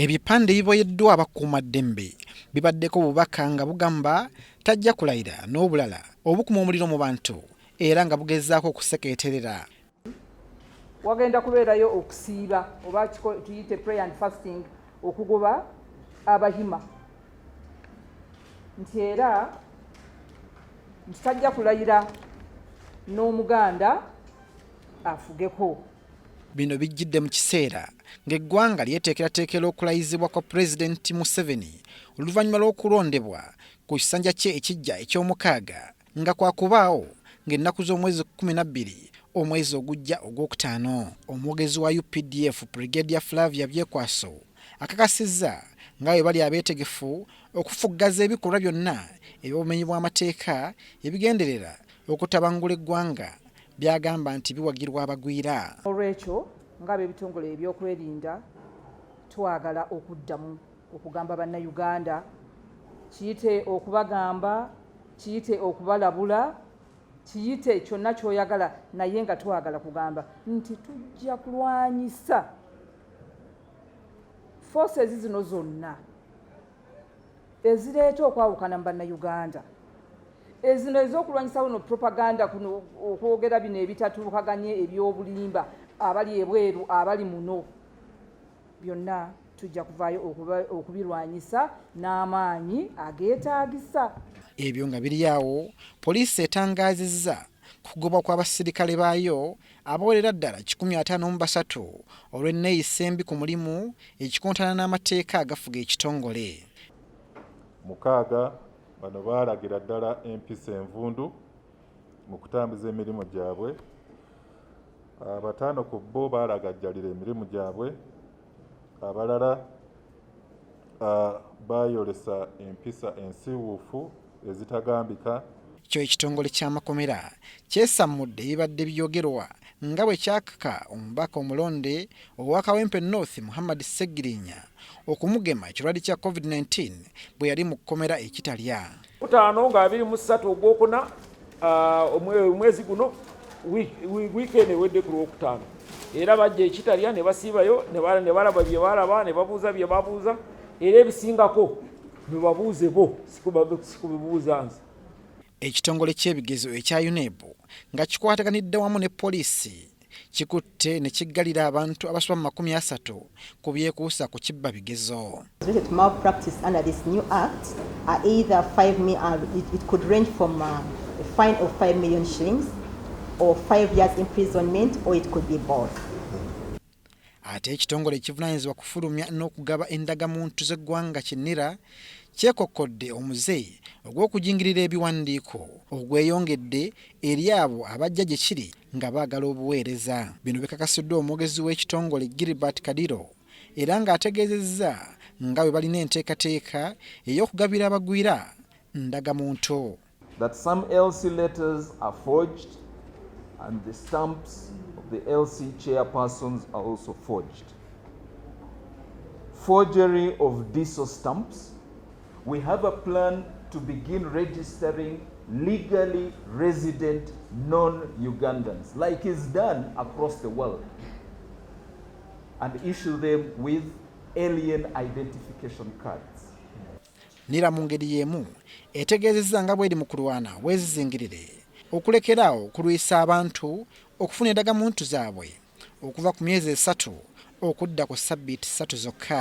Ebipande ebiboyeddwa abakuumaddembe bibaddeko obubaka nga bugamba tajja kulayira n'obulala obukuma omuliro mu bantu era nga bugezaako okusekeeterera. Wagenda kubeerayo okusiiba oba tuyite prayer and fasting okugoba Abahima, nti era nti tajja kulayira n'Omuganda afugeko. Bino bijjidde mu kiseera ng'eggwanga lyeteekerateekera okulayizibwa kwa Pulezidenti Museveni oluvannyuma lw'okulondebwa ku kisanja kye ekiggya eky'omukaaga nga kwakubaawo ng'ennaku z'omwezi 12 omwezi ogujja Ogwokutaano. Omwogezi wa UPDF, Brigadier Flavia Byekwaso, akakasizza nga bwe bali abeetegefu okufufuggaza ebikolwa byonna eby'obumenyi bw'amateeka ebigenderera okutabangula eggwanga by'agamba nti biwagirwa abagwira. Olwekyo ng'ab'ebitongole ebyokwerinda twagala okuddamu okugamba Bannayuganda, kiyite okubagamba, kiyite okubalabula, kiyite kyonna ky'oyagala, naye nga twagala kugamba nti tujja kulwanyisa forces zino zonna ezireeta okwawukana mu Bannayuganda, ezino ez'okulwanyisa buno propaganda, kuno okwogera bino ebitatuukaganye, ebyobulimba, abali ebweru, abali muno, byonna tujja kuvaayo okubirwanyisa n'amaanyi ageetaagisa. Ebyo nga biri awo, poliisi etangaazizza kugobwa kw'abasirikale baayo abawerera ddala 153 olw'enneeyisa embi ku mulimu ekikontana n'amateeka agafuga ekitongole. Mukaaga bano baalagira ddala empisa envundu mu kutambuza emirimu gyabwe. Abataano ku bo baalagajjalira emirimu gyabwe, abalala baayolesa empisa ensiiwuufu ezitagambika. Kyo ekitongole ky'amakomera kyesammudde ebibadde byogerwa nga bwe kyakaka omubaka omulonde owa Kawempe North, Muhammad Ssegirinya, okumugema ekirwadde kya COVID-19 bwe yali mu kkomera ekitalya. Kutaano nga 23 Ogwokuna omwezi guno, wiikendi ewedde ku Lwokutaano, era bajja ekitalya ne basiibayo ne balaba bye balaba ne babuuza bye babuuza, era ebisingako bibabuuze bo, sikubibuuza nze. Ekitongole ky'ebigezo ekya UNEB nga kikwataganidde wamu ne poliisi kikutte ne kiggalira abantu abasoba mu 30 ku byekuusa ku kibba bigezo. Malpractice under this new act are either it could range from a fine of 5 million shillings or 5 years imprisonment, or it could be both. Ate ekitongole ekivunaanyizibwa kufulumya n'okugaba endagamuntu z'eggwanga ki NIRA kyekokkodde omuze ogw'okujingirira ebiwandiiko ogweyongedde eri abo abajja gye kiri nga baagala obuweereza. Bino bikakasiddwa omwogezi w'ekitongole Gilbert Kadiro era ng'ategeezezza nga bwe balina enteekateeka ey'okugabira abagwira ndagamuntu. That some LC letters are forged and the stamps of the LC chairpersons are also forged. Forgery of DISO stamps. We have a plan to begin registering legally resident non-Ugandans, like is done across the world, and issue them with alien identification cards. NIRA mu ngeri y'emu etegeezezza nga bw'eri mu kulwana weezizingirire okulekeraawo okulwisa abantu okufuna endagamuntu zaabwe okuva ku myezi 3 okudda ku sabbiiti 3 zokka.